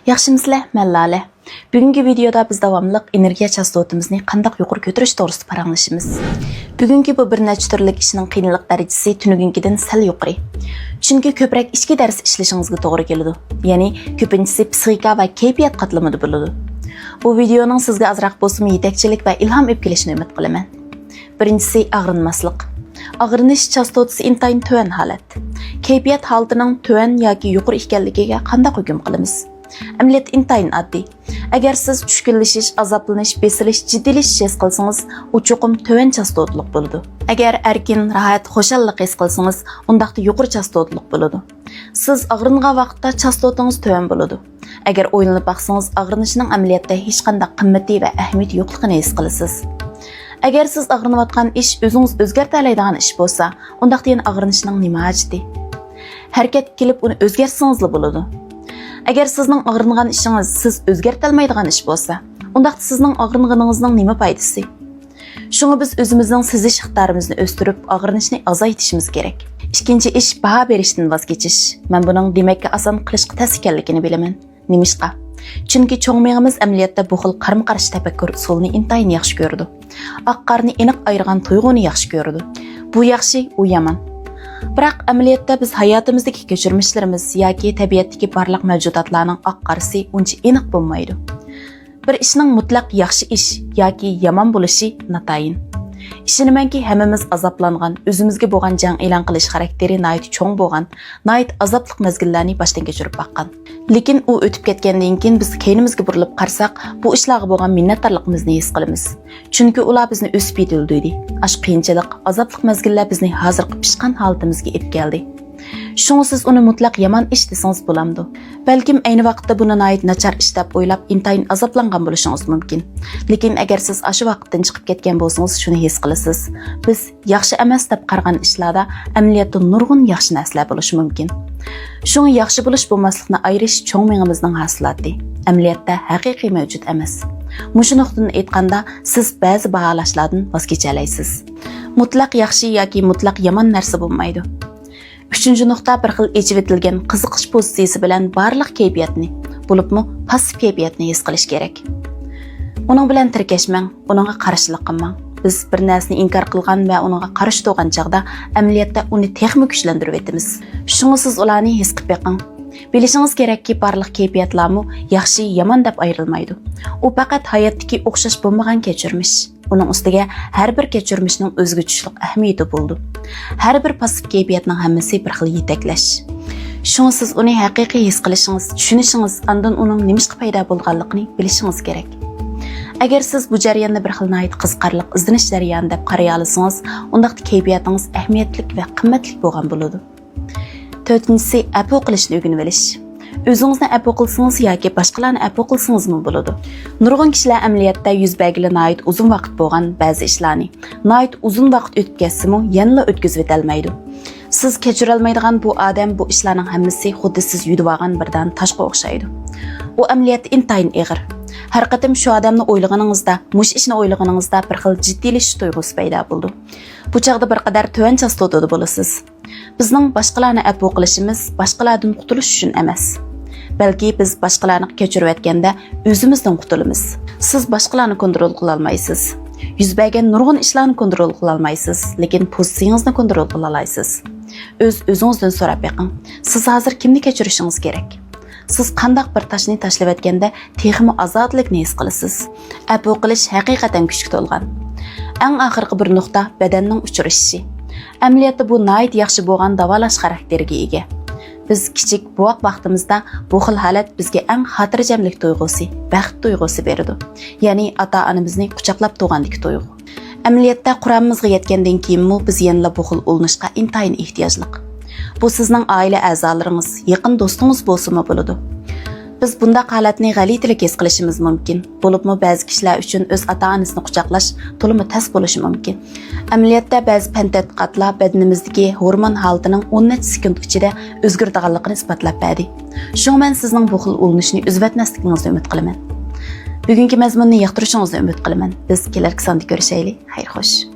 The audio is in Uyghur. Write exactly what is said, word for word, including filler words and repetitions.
ياخشىمۇسىلەر؟ مەن لالە. بۈگۈنكى ۋىدېيودا بىز داۋاملىق ئېنېرگىيە چاستوتىمىزنى قانداق يۇقىرى كۆتۈرۈش توغرىسىدا پاراڭلىشىمىز. بۈگۈنكى بۇ بىر نەچچە تۈرلۈك ئىشنىڭ قىيىنلىق دەرىجىسى تۈنۈگۈنكىدىن سەل يۇقىرى. چۈنكى كۆپرەك ئىچكى دەرس ئىشلىشىڭىزگە توغرا كېلىدۇ. يەنى كۆپىنچىسى پسىخىكا ۋە كەيپىيات قاتلىمىدا بولىدۇ. بۇ ۋىدېيونىڭ سىزگە ئازراق بولسىمۇ يېتەكچىلىك ۋە ئىلھام ئېلىپ كېلىشىنى ئۈمىد قىلىمەن. بىرىنچىسى، ئاغرىنماسلىق. ئاغرىنىش چاستوتىسى ئىنتايىن تۆۋەن ھالەت. كەيپىيات ھالىتىنىڭ تۆۋەن ياكى يۇقىرى ئىكەنلىكىگە قانداق ھۆكۈم قىلىمىز؟ ئەمەلىيەتتە ئىنتايىن ئاددىي. ئەگەر سىز چۈشكۈنلىشىش، ئازابلىنىش، بېسىلىش، جىددىيلىشىش ھېس قىلسىڭىز، ئۇ چوقۇم تۆۋەن چاستوتىلىق بولىدۇ. ئەگەر ئەركىن، راھەت، خۇشاللىق ھېس قىلسىڭىز، ئۇنداقتا يۇقىرى چاستوتىلىق بولىدۇ. سىز ئاغرىنغان ۋاقىتتا چاستوتىڭىز تۆۋەن بولىدۇ. ئەگەر ئويلىنىپ باقسىڭىز، ئاغرىنىشنىڭ ئەمەلىيەتتە ھېچقانداق قىممىتى ۋە ئەھمىيىتى يوقلۇقىنى ھېس قىلىسىز. ئەگەر سىز ئاغرىنىۋاتقان ئىش ئۆزىڭىز ئۆزگەرتەلەيدىغان ئىش بولسا، ئۇنداقتا يەنە ئاغرىنىشنىڭ نېمە ھاجىتى؟ ھەرىكەتكە كېلىپ ئۇنى ئۆزگەرتسىڭىزلا بولىدۇ. ئەگەر سىزنىڭ ئاغرىنغان ئىشىڭىز سىز ئۆزگەرتەلمەيدىغان ئىش بولسا، ئۇنداقتا سىزنىڭ ئاغرىنغىنىڭىزنىڭ نېمە پايدىسى؟ شۇڭا بىز ئۆزىمىزنىڭ سېزىش ئىقتىدارىمىزنى ئۆستۈرۈپ، ئاغرىنىشنى ئازايتىشىمىز كېرەك. ئىككىنچى ئىش، باھا بېرىشتىن ۋاز كېچىش. مەن بۇنىڭ دېمەككە ئاسان قىلىشقا تەس ئىكەنلىكىنى بىلىمەن. نېمىشقا؟ چۈنكى چوڭ مېڭىمىز ئەمەلىيەتتە بۇ خىل قارىمۇ قارشى تەپەككۇر ئۇسۇلىنى ئىنتايىن ياخشى كۆرىدۇ. ئاق قارىنى ئېنىق ئايرىغان تۇيغۇنى ياخشى كۆرىدۇ. بۇ ياخشى، ئۇ يامان. بىراق ئەمەلىيەتتە بىز ھاياتىمىزدىكى كەچۈرمىشلىرىمىز ياكى تەبىئەتتىكى بارلىق مەۋجۇداتلارنىڭ ئاق قارىسى ئۇنچە ئېنىق بولمايدۇ. بىر ئىشنىڭ مۇتلەق ياخشى ئىش ياكى يامان بولۇشى ناتايىن. ئىشىنىمەنكى، ھەممىمىز ئازابلانغان، ئۆزىمىزگە بولغان جەڭ ئېلان قىلىش خاراكتېرى ناھايىتى چوڭ بولغان، ناھايىتى ئازابلىق مەزگىللەرنى باشتىن كەچۈرۈپ باققان. لېكىن ئۇ ئۆتۈپ كەتكەندىن كېيىن بىز كەينىمىزگە بۇرۇلۇپ قارىساق، بۇ ئىشلارغا بولغان مىننەتدارلىقىمىزنى ھېس قىلىمىز. چۈنكى ئۇلار بىزنى ئۆسۈپ يېتىلدۈردى. ئاشۇ قىيىنچىلىق، ئازابلىق مەزگىللەر بىزنى ھازىرقى پىشقان ھالىتىمىزگە ئېلىپ كەلدى. شۇڭا سىز ئۇنى مۇتلەق يامان ئىش دېسىڭىز بولامدۇ؟ بەلكىم ئەينى ۋاقىتتا بۇنى ناھايىتى ناچار ئىش دەپ ئويلاپ، ئىنتايىن ئازابلانغان بولۇشىڭىز مۇمكىن. لېكىن ئەگەر سىز ئاشۇ ۋاقىتتىن چىقىپ كەتكەن بولسىڭىز، شۇنى ھېس قىلىسىز. بىز ياخشى ئەمەس دەپ قارىغان ئىشلاردا ئەمەلىيەتتە نۇرغۇن ياخشى نەرسىلەر بولۇشى مۇمكىن. شۇڭا ياخشى بولۇش بولماسلىقنى ئايرىش چوڭ مېڭىمىزنىڭ ھاسىلاتى. ئەمەلىيەتتە ھەقىقىي مەۋجۇت ئەمەس. مۇشۇ نۇقتىدىن ئېيتقاندا، سىز بەزى باھالاشلاردىن ۋاز كېچەلەيسىز. مۇتلەق ياخشى ياكى مۇتلەق يامان نەرسە بولمايدۇ. ئۈچىنچى نۇقتا، بىر خىل ئېچىۋېتىلگەن قىزىقىش پوزىتسىيىسى بىلەن بارلىق كەيپىياتنى، بولۇپمۇ پاسسىپ كەيپىياتنى ھېس قىلىش كېرەك. ئۇنىڭ بىلەن تىركەشمەڭ، ئۇنىڭغا قارشىلىق قىلماڭ. بىز بىر نەرسىنى ئىنكار قىلغان ۋە ئۇنىڭغا قارشى تۇرغان چاغدا ئەمەلىيەتتە ئۇنى تېخىمۇ كۈچلەندۈرۈۋېتىمىز. شۇڭا سىز ئۇلارنى ھېس قىلىپ بېقىڭ. بىلىشىڭىز كېرەككى، بارلىق كەيپىياتلارمۇ ياخشى، يامان دەپ ئايرىلمايدۇ. ئۇ پەقەت ھاياتتىكى ئوخشاش بولمىغان كەچۈرمىش. ئۇنىڭ ئۈستىگە ھەر بىر كەچۈرمىشنىڭ ئۆزىگە تۇشلۇق ئەھمىيىتى بولىدۇ. ھەر بىر پاسسىپ كەيپىياتنىڭ ھەممىسى بىر خىل يېتەكلەش. شۇڭا سىز ئۇنى ھەقىقىي ھېس قىلىشىڭىز، چۈشىنىشىڭىز، ئاندىن ئۇنىڭ نېمىشقا پەيدا بولغانلىقىنى بىلىشىڭىز كېرەك. ئەگەر سىز بۇ جەرياننى بىر خىل ناھايىتى قىزىقارلىق ئىزدىنىش جەريانى دەپ قارىيالىسىڭىز، ئۇنداقتا كەيپىياتىڭىز ئەھمىيەتلىك ۋە قىممەتلىك بولغان بولىدۇ. تۆتىنچىسى، ئەپۇ قىلىشنى ئۆگىنىۋېلىش. ئۆزىڭىزنى ئەپۇ قىلسىڭىز ياكى باشقىلارنى ئەپۇ قىلسىڭىزمۇ بولىدۇ. نۇرغۇن كىشىلەر ئەمەلىيەتتە يۈز بەرگىلى ناھايىتى ئۇزۇن ۋاقىت بولغان بەزى ئىشلارنى، ناھايىتى ئۇزۇن ۋاقىت ئۆتۈپ كەتسىمۇ، يەنىلا ئۆتكۈزۈۋېتەلمەيدۇ. سىز كەچۈرەلمەيدىغان بۇ ئادەم بۇ ئىشلارنىڭ ھەممىسى خۇددى سىز يۈدۈۋالغان بىر دانە تاشقا ئوخشايدۇ. ئۇ ئەمەلىيەتتە ئىنتايىن ئېغىر. ھەر قېتىم شۇ ئادەمنى ئويلىغىنىڭىزدا، مۇشۇ ئىشنى ئويلىغىنىڭىزدا بىر خىل جىددىيلىشىش تۇيغۇسى پەيدا بولىدۇ. بۇ چاغدا بىر قەدەر تۆۋەن چاستوتىدا بولىسىز. بىزنىڭ باشقىلارنى ئەپۇ قىلىشىمىز باشقىلاردىن قۇتۇلۇش ئۈچۈن ئەمەس. بەلكى بىز باشقىلارنى كەچۈرۈۋەتكەندە ئۆزىمىزدىن قۇتۇلىمىز. سىز باشقىلارنى كونترول قىلالمايسىز. يۈز بەرگەن نۇرغۇن ئىشلارنى كونترول قىلالمايسىز، لېكىن پوزىتسىيىڭىزنى كونترول قىلالايسىز. ئۆز-ئۆزىڭىزدىن سوراپ بېقىڭ. سىز ھازىر كىمنى كەچۈرۈشىڭىز كېرەك؟ سىز قانداق بىر تاشنى تاشلىۋەتكەندە تېخىمۇ ئازادىلىكنى ھېس قىلىسىز؟ ئەپۇ قىلىش ھەقىقەتەن كۈچكە تولغان. ئەڭ ئاخىرقى بىر نۇقتا، بەدەننىڭ ئۇچرىشىشى. ئەمەلىيەتتە بۇ ناھايىتى ياخشى بولغان داۋالاش خاراكتېرىگە ئىگە. بىز كىچىك بوۋاق ۋاقتىمىزدا بۇ خىل ھالەت بىزگە ئەڭ خاتىرجەملىك تۇيغۇسى، بەخت تۇيغۇسى بېرىدۇ. يەنى ئاتا-ئانىمىزنى قۇچاقلاپ تۇرغاندىكى تۇيغۇ. ئەمەلىيەتتە قۇرامىمىزغا يەتكەندىن كېيىنمۇ بىز يەنىلا بۇ خىل ئۇلىنىشقا ئىنتايىن ئېھتىياجلىق. بۇ سىزنىڭ ئائىلە ئەزالىرىڭىز، يېقىن دوستىڭىز بولسىمۇ بولىدۇ. بىز بۇنداق ھالەتنى غەلىتىلىك ھېس قىلىشىمىز مۇمكىن. بولۇپمۇ بەزى كىشىلەر ئۈچۈن ئۆز ئاتا-ئانىسىنى قۇچاقلاش تولىمۇ تەس بولۇشى مۇمكىن. ئەمەلىيەتتە بەزى پەن تەتقىقاتلار بەدىنىمىزدىكى ھورمون ھالىتىنىڭ ئون نەچچە سېكۇنت ئىچىدە ئۆزگىرىدىغانلىقىنى ئىسپاتلاپ بەردى. شۇڭا مەن سىزنىڭ بۇ خىل ئۇلىنىشنى ئۈزۈۋەتمەسلىكىڭىزنى ئۈمىد قىلىمەن. بۈگۈنكى مەزمۇننى ياقتۇرۇشىڭىزنى ئۈمىد قىلىمەن. بىز كېلەركى ساندا كۆرۈشەيلى. خەير خوش.